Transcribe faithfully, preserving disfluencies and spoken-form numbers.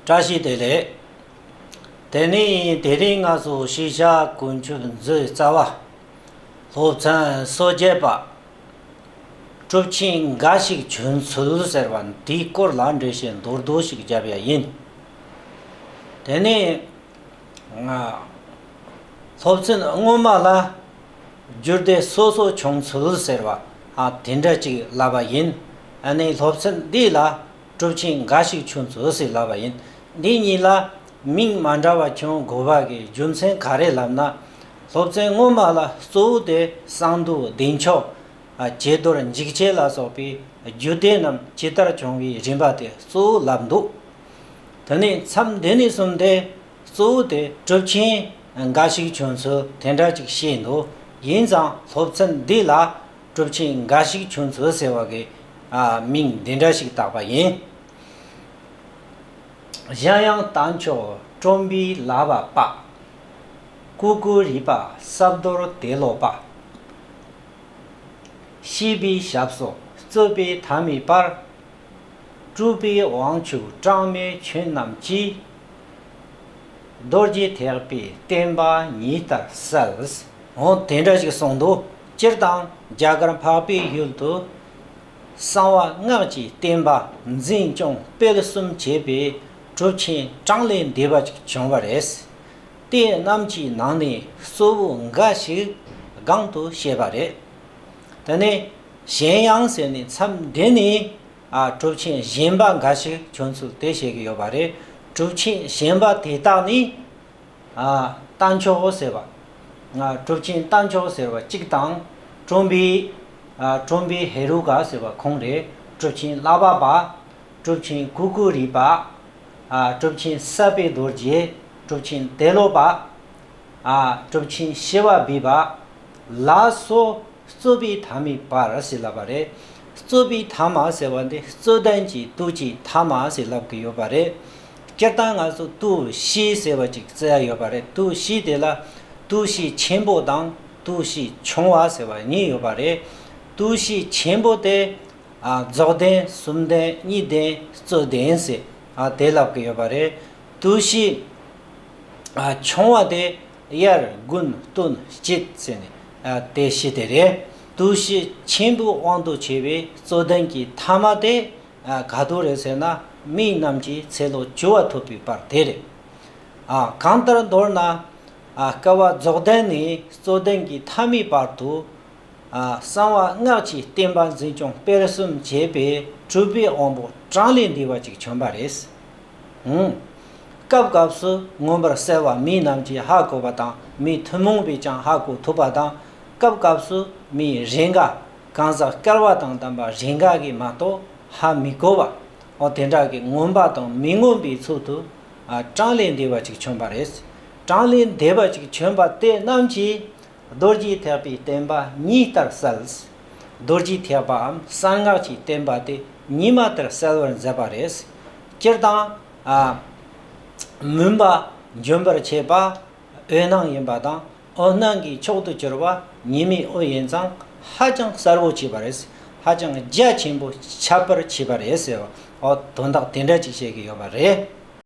བཀྲ་ཤིས་བདེ་ལེགས། དེ་ནས་དེ་རིང་ང་ཚོ་ཤེས་བྱ་ཀུན་ཁྱབ་མཛོད་རྩ་བ། སློབ་ཚན་སོ་བརྒྱད་པ། གྲུབ་ཆེན་འགའ་ཞིག་བྱོན་ཚུལ་ཟེར་བ་འདིའི་སྐོར་ལ་འགྲེལ་བཤད་མདོར་བསྡུས་ཤིག་བརྒྱབ་ཡ་ཡིན། དེ་ནས། ང་། སློབ་ཚན་སྔོན་མ་ལ། རྒྱུད་སྡེ་སོ་སོ་བྱུང་ཚུལ་ཟེར་བ། ཨ། དེ་འདྲ་ཅིག་ལབ་པ་ཡིན། ཨ་ནི་སློབ་ཚན་འདི་ལ། གྲུབ་ཆེན་འགའ་ཞིག་བྱོན་ཚུལ་ཟེར་ལབ་པ་ཡིན། འདི་གཉིས་ལ་མིང་མ་འདྲ་བ་བྱུང་དགོས་པ་གི་རྒྱུ་མཚན་ག་རེ་ལབ་ན། སློབ་ཚན་སྔོན་མ་ལ་གཙོ་བོ་དེ་གསང་འདུས་བདེ་མཆོག་ཨ། ཀྱེ་རྡོར་འཇིགས་བྱེད་ལ་སོགས་པའི་རྒྱུད་སྡེ་རྣམས་ཇི་ལྟར་བྱུང་བའི་རིམ་པ་དེ་གཙོ་བོ་ལབ་འདུག་དེ་ནས་མཚམས་འདི་ནས་བཟུང་སྟེ་གཙོ་བོ་དེ་གྲུབ་ཆེན་འགའ་ཞིག་བྱོན་ཚུལ་དེ་འདྲ་ཅིག་བཤད་འདུག་ཡིན་ཙང་སློབ་ཚན་འདི་ལ་གྲུབ་ཆེན་འགའ་ཞིག་བྱོན་ཚུལ་ཟེར་བ་གི། ཨ། མིང་འདི་འདྲ་ཞིག་བཏགས་པ་ཡིན། གཞན་ཡང་རྟ་མཆོག་ཀྲོང་པའི་ལག་པ་པ། ཀུ་ཀུ་རི་པ་ཟབ་རྡོར་དེ་ལོ་པ། ཤེས་པའི་ཞབས་སོགས་རྩོད་པའི་མཐའ་མེད་པར། གྲུབ་པའི་དབང་ཕྱུག་གྲངས་མེད་བྱོན་རྣམས་ཀྱིས། རྡོ་རྗེ་ཐེག་པའི་བསྟན་པ་ཉི་ལྟར་གསལ། འོ་དེ་འདྲ་ཞིག་གསུངས་འདུག་སྤྱིར་བཏང་རྒྱ་གར་འཕགས་པའི་ཡུལ་དུ། གསང་བ་སྔགས་ཀྱི་བསྟན་པ་འཛིན་སྐྱོང་སྤེལ་གསུམ་བྱེད་པའི་གྲུབ་ཆེན་གྲངས་ལས་འདས་པ་ཅིག་བྱུང་བ་རེད། དེ་རྣམས་ཀྱི་ནང་ནས་གཙོ་བོ་འགའ་ཞིག་སྒང་དུ་བཤད་པ་རེད། དེ་ནས་གཞན་ཡང་ཟེར་ནས་མཚམས་འདི་ནས། ཨ། གྲུབ་ཆེན་གཞན་པ་འགའ་ཞིག་བྱོན་ཚུལ་དེ་བཤད་ཀྱི་ཡོད་པ་རེད། གྲུབ་ཆེན་གཞན་པ་དེ་དག་ནི། ཨ། རྟ་མཆོག་ཟེར་བ། ཨ། གྲུབ་ཆེན་རྟ་མཆོག་ཟེར་བ་གཅིག་དང་། ཀྲོང་པའི། ཨ། ཀྲོང་པའི་ཧེ་རུ་ཀ་ཟེར་བ་ཁོང་རེད། གྲུབ་ཆེན་ཀླ་པ་པ། གྲུབ་ཆེན་ཀུ་ཀུ་རི་པ། ཨ། གྲུབ་ཆེན་ཟབ་པའི་རྡོ་རྗེ། གྲུབ་ཆེན་ཏེ་ལོ་པ། ཨ། གྲུབ་ཆེན་ཞི་བ་བྷི་པ། ལ་སོགས་རྩོད་པའི་མཐའ་མེད་པར་ཟེར་ལབ་པ་རེད། རྩོད་པའི་མཐའ་མ་ཟེར་བ་འདི་རྩོད་ལྡན་གྱི་དུས་ཀྱི་མཐའ་མ་ཟེར་ལབ་ཀྱི་ཡོད་པ་རེད། སྤྱིར་བཏང་ང་ཚོ་དུས་བཞི་ཟེར་བ་ཅིག་བརྩི་ཡ་ཡོད་པ་རེད། དུས་བཞི་དེ་ལ་དུས་བཞི་ཆེན་པོ་དང་དུས་བཞི་ཆུང་བ་ཟེར་བ་གཉིས་ཡོད་པ་རེད། དུས་བཞི་ཆེན་པོ་དེ། ཨ། རྫོགས་ལྡན་གསུམ་ལྡན་གཉིས་ལྡན་རྩོད་ལྡན་ཟེར། ཨ། དེ་ལབ་ཀྱི་ཡོད་པ་རེད། དུས་བཞི། ཨ། ཆུང་བ་དེ་དབྱར་དགུན་སྟོན་དཔྱིད་ཟེར་ནས། ཨ། དེ་བཞི་དེ་རེད། དུས་བཞི་ཆེན་པོའི་དབང་དུ་བྱས་པའི་རྩོད་ལྡན་གྱི་ཐ་མ་དེ། ཨ། ག་དུས་རེད་ཟེར་ན་མིའི་རྣམས་ཀྱིས་ཚེ་ལོ་བཅུ་བ་ཐུབ་པའི་བར་དེ་རེད། ཨ། གང་ལྟར་མདོར་ན། ཨ། བསྐལ་པ་རྫོགས་ལྡན་ནས་རྩོད་ལྡན་གྱི་མཐའ་མའི་བར་དུ། ཨ། གསང་བ་སྔགས་ཀྱི་བསྟན་པ་འཛིན་སྐྱོང་སྤེལ་གསུམ་བྱེད་པའི་གྲུབ་པའི་དབང་པོ་གྲངས་ལས་འདས་པ་ཅིག་བྱོན་པ་རེད། ཧུམ། སྐབས་སྐབས་སུ་མངོན་པར་གསལ་བ་མི་རྣམས་ཀྱིས་ཧ་གོ་བ་དང་། མི་ཐུན་མོང་པས་ཀྱང་ཧ་གོ་ཐུབ་པ་དང་། སྐབས་སྐབས་སུ་མིའི་རེས་འགའ། གང་ཟག་སྐལ་བ་དང་ལྡན་པ་རེས་འགའ་གིས་མ་གཏོགས་ཧ་མི་གོ་བ། འོ་དེ་འདྲ་གི་མངོན་པ་དང་མི་མངོན་པའི་ཚུལ་དུ། ཨ། གྲངས་ལས་འདས་པ་ཅིག་བྱོན་པ་རེད། གྲངས་ལས་འདས་པ་ཅིག་བྱོན་པ་དེ་རྣམས་ཀྱིས། རྡོ་རྗེ་ཐེག་པའི་བསྟན་པ་ཉི་ལྟར་གསལ། རྡོ་རྗེ་ཐེག་པའམ་གསང་སྔགས་ཀྱི་བསྟན་པ་དེ་ཉི་མ་ལྟར་གསལ་བར་མཛད་པ་རེད། སྤྱིར་བཏང་། ཨ། མུན་པ་འཇོམས་པར་བྱེད་པ་འོད་སྣང་ཡིན་པ་དང་། འོད་སྣང་གི་མཆོག་ཏུ་གྱུར་པ་ཉི་མའི་འོད་ཡིན་ཙང་། ཧ་ཅང་གསལ་བོ་བྱེད་པ་རེད། ཧ་ཅང་རྒྱ་ཆེན་པོ་ཁྱབ་པར་བྱེད་པ་རེད་ཟེར་བ། འོ་དོན་དག་དེ་འདྲ་ཅིག་བཤད་ཀྱི་ཡོད་པ་རེད།